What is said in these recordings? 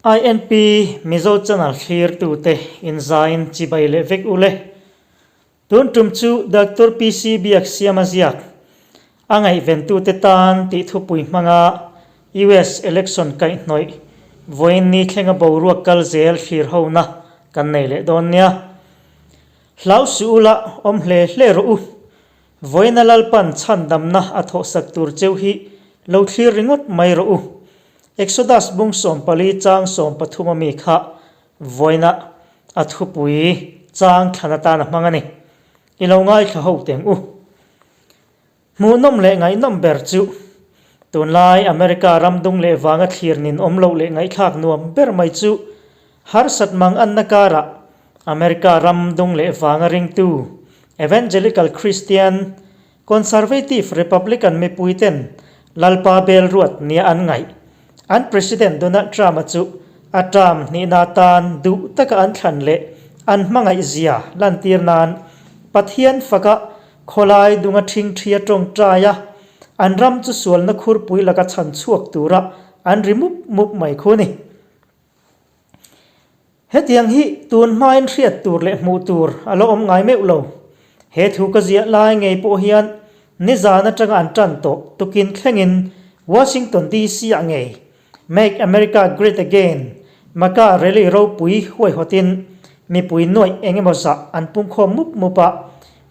INP Mizo Channel thlirtute inzain chibai leh vek u le. Tun tum chu Doctor PC Biaksiama ziak a ngaihventute tan tih thupui hmanga US election kaihhnawih vawiin ni thlenga boruak kal zel thlir hona kan nei leh dawn nia. Hlau suh ula awm hle hle rawh u. Vawiina Lalpan chhandamna a thawhsak tur cheu hi lo thlir ringawt mai rawh u. Exodus bung 14 chang 13 a mi kha vawiina a thupui chang thlan atan a hmang a ni. I lo ngaithla ho teng u. Hmuhnawm leh ngaihnawm ber chu tunlai America ram dung leh vanga thlir nin awm loh leh ngaihthlak nuam ber mai chu harsat mang anna karah America ram dung leh vanga ringtu Evangelical Christian Conservative Republican mipuiten Lalpa bel ruat nia an ngaih. An President Donald Trump-a chu a term hnihna atan duh taka an thlan leh an hmangaih zia lantir nan Pathian faka khawlai dunga ṭhingṭhi a ṭawngṭai a, an ram chu sualna khurpui laka chhan chhuak tura an ri mup mup mai khu a ni. Hetiang hi tun hmain hriat tur leh hmuh tur a la awm ngai meuh lo. He thu ka ziah lai ngei pawh hian nizan atanga an tan tawh tukin thlengin Washington DC ah ngei Make America Great Again, MAGA rally ropui huaihawtin mipui nuaih eng emaw zah an pungkhawm mup mup a,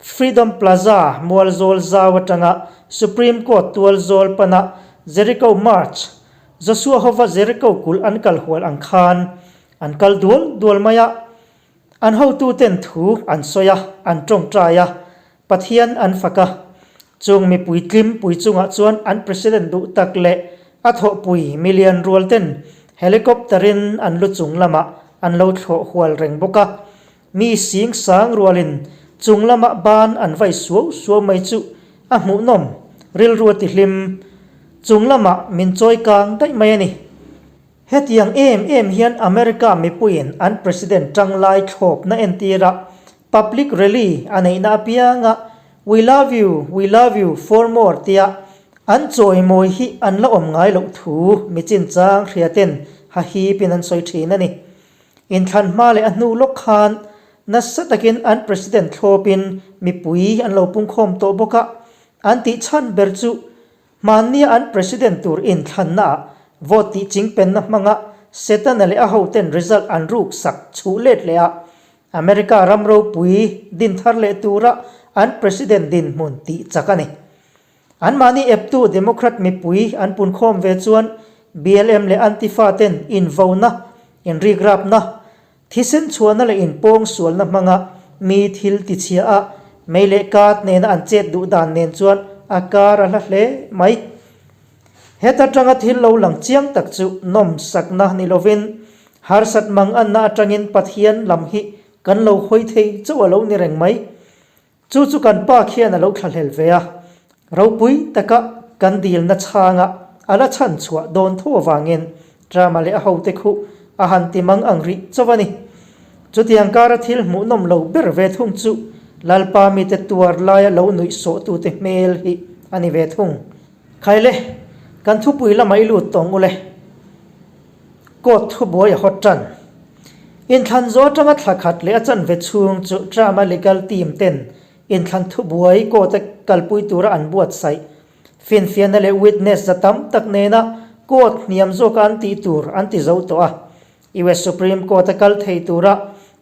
Freedom Plaza mualzawl zau atanga Supreme Court tualzawl pana Jericho March Joshua hova Jericho kulh an kal hual ang khan an kal dual dual mai a. An hotuten thu an sawi a, an tawngtai a, Pathian an fak a. Chung mipui tlim pui chungah chuan an President duh tak leh a thawhpui milian rualten helicopter-in an lu chung lamah an lo thlawh hual reng bawk a. Mi sing sang rualin chung lamah ban an vai suau suau mai chu a hmuhnawm, rilru a tihlim. Chung lamah min chawi kang daih mai a ni. Hetiang em em hian America mipuiin an President tanglai thlawpna entira public rally a neihna apianga We love you, we love you, for more tia an chawimawi hi an la awm ngai loh thu mi chinchang hriaten hahipin an sawi thin a ni. Inthlan hma leh a hnu lawk khan nasa takin an President thlawpin mipui an lo pungkhawm tawh bawk a, an tih chhan ber chu hmannia an President tur inthlannaah vote tih chingpenna hmanga Setana leh a hoten result an ruk sak chhuh let leh a, America ram ropui din thar leh tura an President dinhmun tih chak a ni. Anmahni eptu Democrat mipui an punkhawm ve chuan BLM leh Antifa ten invona, inrikrapna, thisen chhuahna leh inpawng sualna hmanga mi thil tichhia a mei leh kat nena an chet duh dan nen chuan a kar a hla hle mai. Heta tanga thil lo lang chiang tak chu nawmsakna ni lovin harsat manganna atangin Pathian lam hi kan lo hawi thei chauh a lo ni reng mai. Chu chu kan pa khian a lo thlahlel ve a, ropui taka kan dilna chhanga a la chhan chhuah dawn tho avangin Trump-a leh a hote khuh a han ti mang ang rih chauh a ni. Chutiang kara thil hmuhnawm lo ber ve thung chu Lalpa mite tuar laia lo nuih sawhtute hmel hi a ni ve thung. Khaile, kan thupui lamah i lut tawng ule. Court thubuai a hawt tan. Inthlan zawh atanga thla khat leh a chanve chhung chu Trump-a legal team ten inthlan thubuai court-a kalpui tura an buatsaih. Finfiahna leh witness za tam tak nena court hniam zawka an tih tur an ti zo tawh a. US Supreme Court-a kal thei tura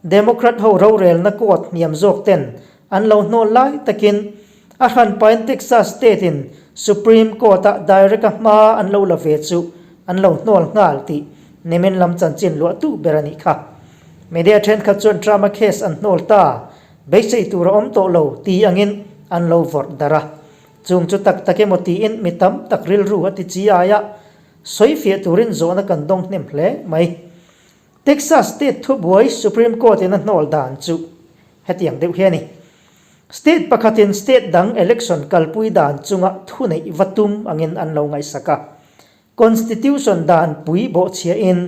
Democrat ho rorelna court hniam zawk ten an lo hnawl lai takin a hranpain Texas State-in Supreme Court-a direct-a hma an lo la ve chu an lo hnawl nghal tih nimin lam chanchin luahtu ber a nih kha. Media thenkhat chuan Trump-a case an hnawl ta, beisei tur a awm tawh lo ti angin an lo vawrh darh a. Chung chu tak tak emaw tiin mi tam tak rilru a ti chi ai a, sawifiah turin zawhna kan dawng hnem hle mai. Texas State thubuai Supreme Court-in a hnawl dan chu hetiang deuh hi a ni. State pakhatin state dang election kalpui dan chunga thuneih va tum angin an lo ngaihsak a. Constitution dan pui bawhchhiahin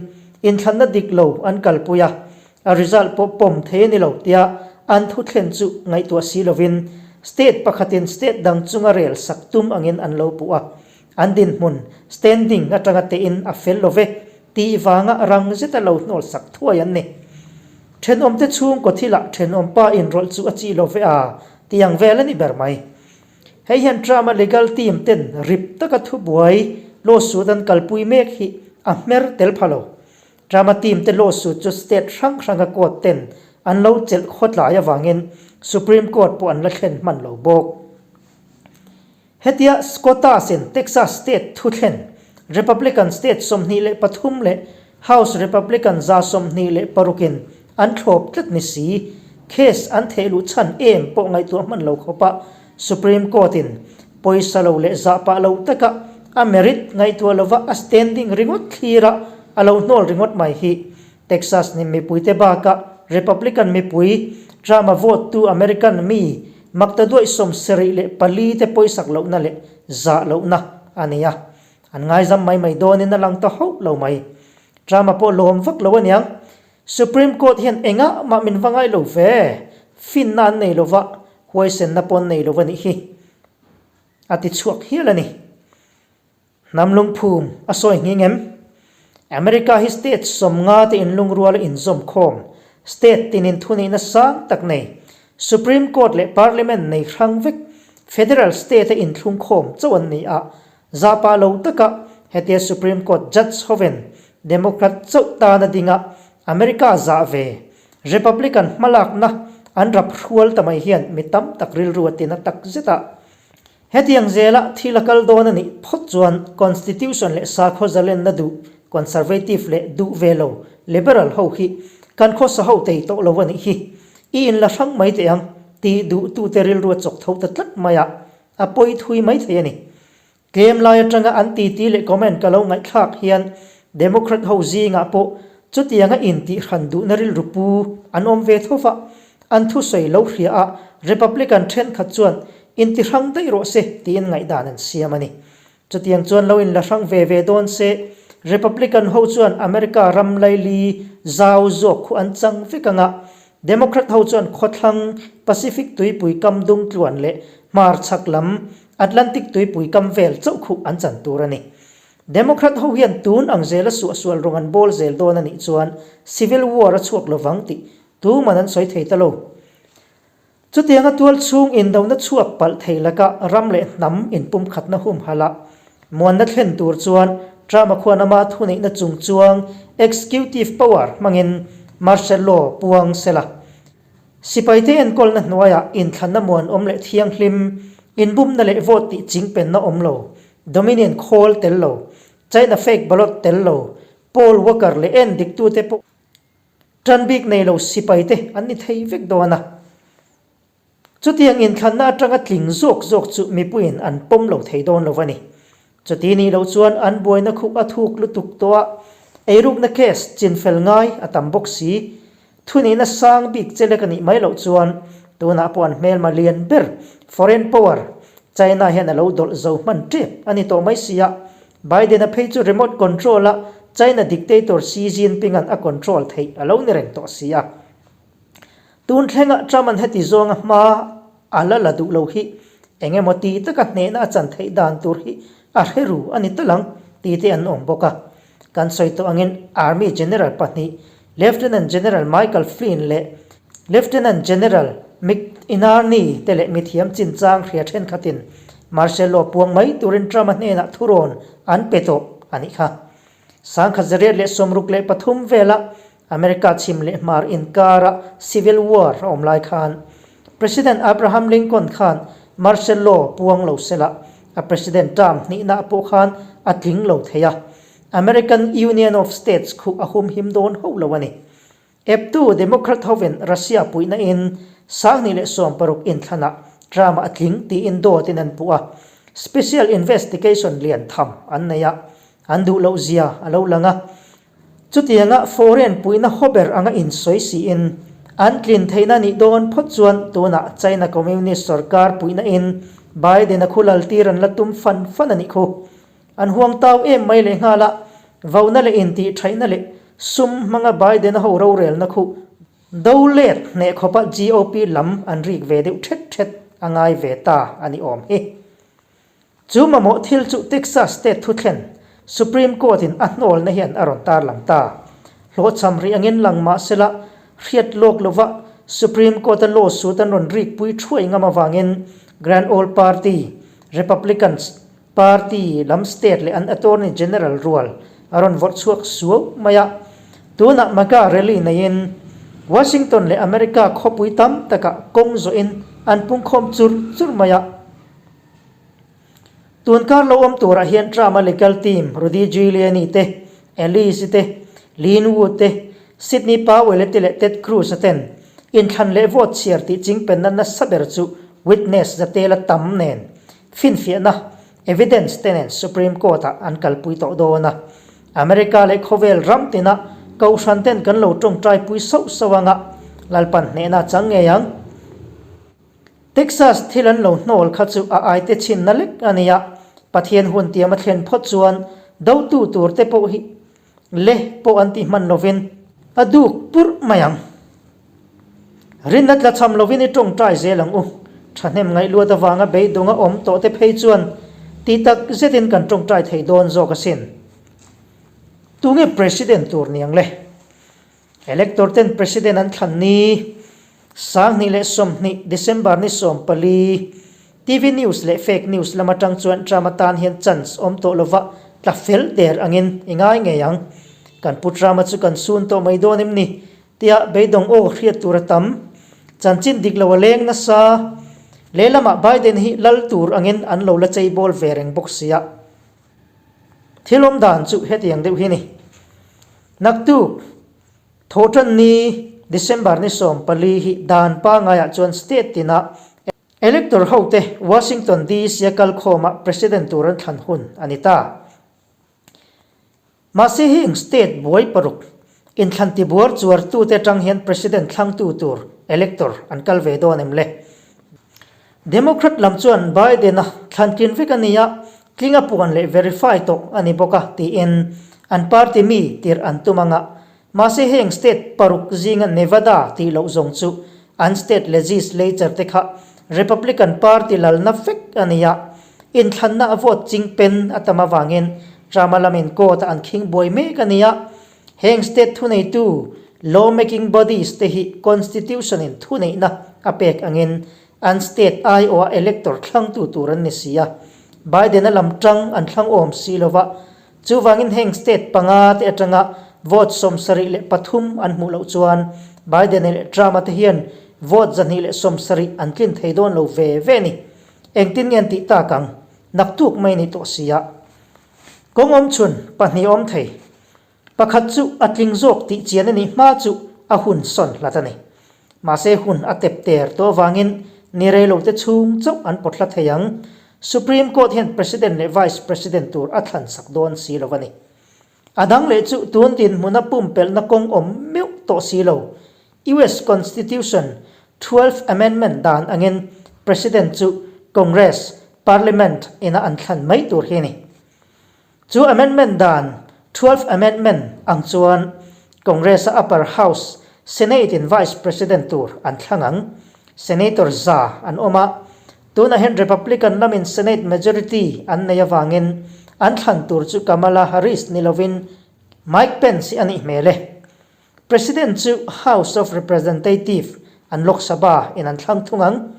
inthlanna dik lo an kalpui a, a result pawh pawm thei a ni lo tia an thuthlen chu ngaihtuah si lovin state pakhatin state dang chunga rel sak tum angin an lo puh a. An dinhmun, standing, atanga tein a fel lo ve. tih vanga rang zeta lo hnawl sak thuai an ni. Thenawmte chhungkaw thilah thenawmpa inrawlh chu a chi lo ve a, tih ang vel a ni ber mai. Hei hian Trump-a legal team ten rip taka thubuai lawsuit an kalpui mek hi a hmer tel pha lo. Trump-a team te lawsuit chu state hrang hranga court ten an lo chelh khawtlai avangin Supreme Court pawh an la thlen hman lo bawk. Hetia Scotus-in Texas state thuthlen Republican state 23 leh House Republican 26 in an thlawp tlat ni si, case an theh luh chhan em pawh ngaihtuah hman lo khawpa Supreme Court-in pawisa lo leh zahpah lo taka a merit ngaihtuah lova a standing ringawt thlira a lo hnawl ringawt mai hi Texas ni mipuite bakah Republican mipui, Trump-a vote-tu American mi maktaduaih 74 te pawisak lohna leh zah lohna a ni a. An ngaizam mai mai dawnin a lang ta hauh lo mai. Trump-a pawh lawm vak lo aniang. Supreme Court hian engah mah min va ngai lo ve, finna an nei lo va, huaisenna pawh an nei lo a nih hi, a ti chhuak hial a ni. Hnam lungphum a sawi nghing em? America hi state 50 te inlungruala inzawm khawm, state tinin thuneihna sang tak nei, Supreme Court leh Parliament nei hrang vek, federal state a inthlung khawm chauh an ni a, zahpah lo taka hetia Supreme Court judge hoven Democrat chauh tana dinga America zah ve, Republican hmalakna an rap hrual ta mai hian mi tam tak rilru a tina tak zet a. Hetiang zela thil a kal dawn a nih phawt chuan Constitution leh sakhaw zalenna duh, Conservative, leh duh ve lo, Liberal, ho hi kan khawsa ho tei tawh lo a nih hi. I inla hrang mai teh ang tih duhtute rilru a chawk tho ta tlat mai a, a pawi thui mai thei a ni. Tlem lai atanga an titi leh comment ka lo ngaihthlak hian Democrat ho zingah pawh chutianga intihhran duhna rilru pu an awm ve tho va, an thusawi lo hria a, Republican thenkhat chuan intihrang daih rawh se tiin ngaihdan an siam a ni. Chutiang chuan lo inla hrang ve ve dawn se, Republican ho chuan America ram laili zau zawk khu an chang vek ang a, Democrat ho chuan khawthlang Pacific tuipui kam dung tluan leh hmar chhak lam Atlantic tuipui kam vel chauh khu an chan tur a ni. Democrat ho hian tun ang zela suahsual rawng an bawl zel dawn a nih chuan Civil War a chhuak lovang tih tuman an sawi thei ta lo. Chutianga tual chhung indona chhuak palh thei laka ram leh hnam inpumkhatna humhalh a muanna thlen tur chuan Trump-a khuan ama thuneihna chung chuang executive power hmangin martial law puang sela. Sipaite enkawlna hnuaiah inthlanna muanawm leh thianghlim, inbumna leh vote tih chingpenna awm lo, Dominion khawl tel lo, China fake ballot tel lo, poll worker leh en diktute pawh tan bik nei lo sipaite an ni thei vek dawn a. Chutiang inthlanna atanga tling zawk zawk chu mipuiin an pawm lo thei dawn lo a ni. Chuti nih loh chuan an buaina khuh a thuk lutuk tawh a, eirukna case chinfel ngai a tam bawk si. Thunihna sang bik chelek a nih mai loh chuan tunah pawh an hmelma lian ber foreign power China hian a lo dawlh zo hman tep a ni tawh mai si a, Biden-a phei chu remote control a China dictator Xi Jinping-a'n a control theih a lo ni reng tawh si a. Tun thlengah Trump-a'n heti zawnga hma a la la duh lo hi eng emaw ti taka hnehna a chan theih dan tur hi a hre ru a ni tal ang tih te an awm bawk a. Kan sawi tawh angin Army General pahnih Lieutenant General Michael Flynn leh Lieutenant General Mick Inarni te leh mithiam chinchang hria thenkhatin Martial Law puang mai turin Trump-a hnenah thurawn an pe tawh a nih kha. 1963 vela America chhim leh hmar inkara Civil War a awm lai khan President Abraham Lincoln khan Martial Law puang lo sela a President term hnihna pawh khan a tling lo thei a, American Union of States khu a humhim dawn hauh lo a ni. Eptu Democrat hovin Russia puihna in 2016 inthlanah Trump a tling tiin dawtin an puh a, Special Investigation lian tham an nei a, an duh loh zia a lo lang a. Chutianga foreign puihna hawber anga insawi siin an tlin theihna nih dawn phawt chuan tunah China Communist sorkar puihna in Biden-a khu laltir an la tum fan fan a nih khu. An huang tau em mai leh nghal a, vauna leh intihṭhaihna leh sum hmanga Biden-a ho rorelna khu do let hneh khawpa GOP lam an rik ve deuh ṭhet ṭhet a ngai ve ta a ni awm hi. Chu mamawh thil chu Texas state thuthlen. Supreme Court-in a hnawlna hian a rawn tarlang ta. Hlawhchham rih angin lang mah sela, hriat lawk lova Supreme Court-a lawsuit an rawn rikpui thuai ngam avangin Grand Old Party, Republicans, Party lam state leh an Attorney General rual a rawn vawrh chhuak suau mai a. Tunah MAGA rally neiin Washington leh America khawpui tam takah kawng zawhin an pungkhawm chur chur mai a. Tun kar lo awm turah hian Trump-a legal team Rudy Giuliani te, Ellis-i te, Lin Wood te, Sidney Powell-a te leh Ted Cruz-a ten inthlan leh vote chhiar tih chingpenna nasa ber chu witness zatela tam nen finfiahna, evidence, te nen Supreme Court-ah an kalpui tawh dawn a. America leh khawvel ram tina kohhran ten kan lo tawngtaipui sauh sauh anga Lalpan hnehna chang ngei ang. Texas thil an lo hnawl kha chu a aite chhinna lek a nia, Pathian hun tiam a thlen phawt chuan dotu tur te pawh hi le pawh an ti hman lovin a duk purh mai ang. Rinna tla cham lovin i tawngtai zel ang u. Thahnem ngaihluat avanga beidawng a awm tawh te phei chuan ti tak zetin kan tawngtai thei dawn zawk asin. Tunge President tur niang le? Elector ten President an thlan ni, 2020 December ni 14, TV news leh fake news lam atang chuan Trump atan hian chance awm tawh lova tla fel der angin i ngai ngei ang. Kan pu Trump-a chu kan sun tawh mai dawn em ni? Tia beidawng aw hriat tur a tam. Chanchin dik lo a leng nasa. Lehlamah Biden hi lal tur angin an lo la cheibawl ve reng bawk sia. Thil awm dan chu hetiang deuh hi ni. Naktuk, Thawhtan ni, December ni 14 hi dan pangaiah chuan state tinah elector hote Washington DC a kalkhawmah President tur an thlan hun a ni ta. Mahse heng state buai paruk inthlan tibuar chuartute atang hian President thlangtu tur elector an kal ve dawn em le? Democrat lam chuan Biden-a thlan tlin vek a ni a, tling a puan leh verify tawh a ni bawk a tiin an party mi tirh an tum ang a. Mahse heng state paruk zinga Nevada tih loh zawng chu an state legislature te kha Republican party lalna vek a ni a, inthlanna a vote ching pen a tam avangin Trump-a lamin court-a an khing buai mek a ni a. Heng state thuneitu, law-making bodies, te hi Constitution-in thuneihna a pek angin an state aiawha elector thlangtu tur an ni si a, Biden-a lam tang an thlang awm si lova, chuvangin heng state panga te atanga vote 73 an hmuh loh chuan Biden-a leh Trump-a te hian vote 170 an tlin thei dawn lo ve ve a ni. Engtin nge an tih tak ang? Naktuk mai ni tawh si a. Kawng awm chhun pahnih awm thei. Pakhat chu a tling zawk tih chian a nih hma chu a hun sawn hlat a ni. Mahse hun a tep ter tawh avangin ni reilote chhung chauh an pawt hla thei ang. Supreme Court hian President leh Vice President tur a thlan sak dawn si lo a ni. A dang leh chu tun dinhmuna pumpelhna kawng awm meuh tawh si lo. US Constitution Twelfth Amendment dan angin President chu Congress, Parliament, ina an thlan mai tur hi a ni. Chu amendment dan, Twelfth Amendment, ang chuan Congress-a upper house, Senate-in Vice President tur an thlang ang. Senator za an awm a, tunah hian Republican lamin Senate majority an nei avangin an thlan tur chu Kamala Harris ni lovin Mike Pence hi a nih hmel e. President chu House of Representative an Lok Sabha in an thlang thung ang.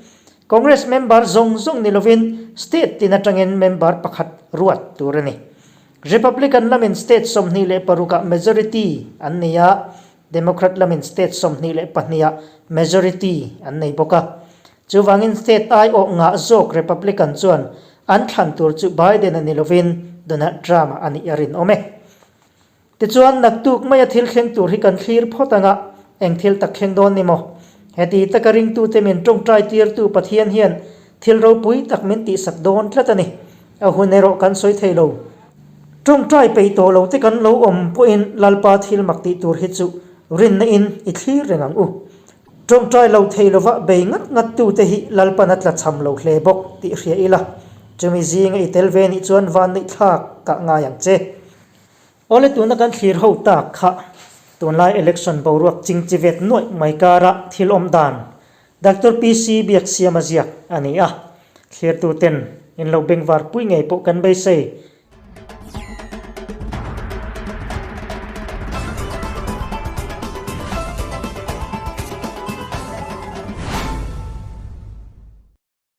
Congress member zawng zawng ni lovin state tin atangin member pakhat ruat tur a ni. Republican lamin state 26 ah majority an nei a, Democrat lamin state 22 ah majority an nei bawk a. Chuvangin state aiawh ngah zawk Republican chuan an thlan tur chu Biden-a ni lovin Donald Trump-a a nih a rinawm e. Tichuan, naktuk maia thil thleng tur hi kan thlir phawt ang a, eng thil tak thleng dawn ni maw? Heti taka ringtute min tawngtai tirtu Pathian hian thil ropui tak min tihsak dawn tlat a ni. A hun erawh kan sawi thei lo. Tawngtai peih tawh lo te kan lo awm pawhin Lalpa thil mak tih tur hi chu rinna in i thlir reng ang u. Tawngtai lo thei lova bei ngat ngat tute hi Lalpan a tlachham lo hle bawk tih hria ila, chumi zinga i tel ve nih chuan vanneihthlak kah ngai ang che. Awle tuna kan thlir ho tak kha tunlai election boruak chingchi vet nuaih mai kara thil awm dan Doctor PC Biaksiama ziak a ni a, thlirtu ten in lo bengvar pui ngei pawh kan beisei.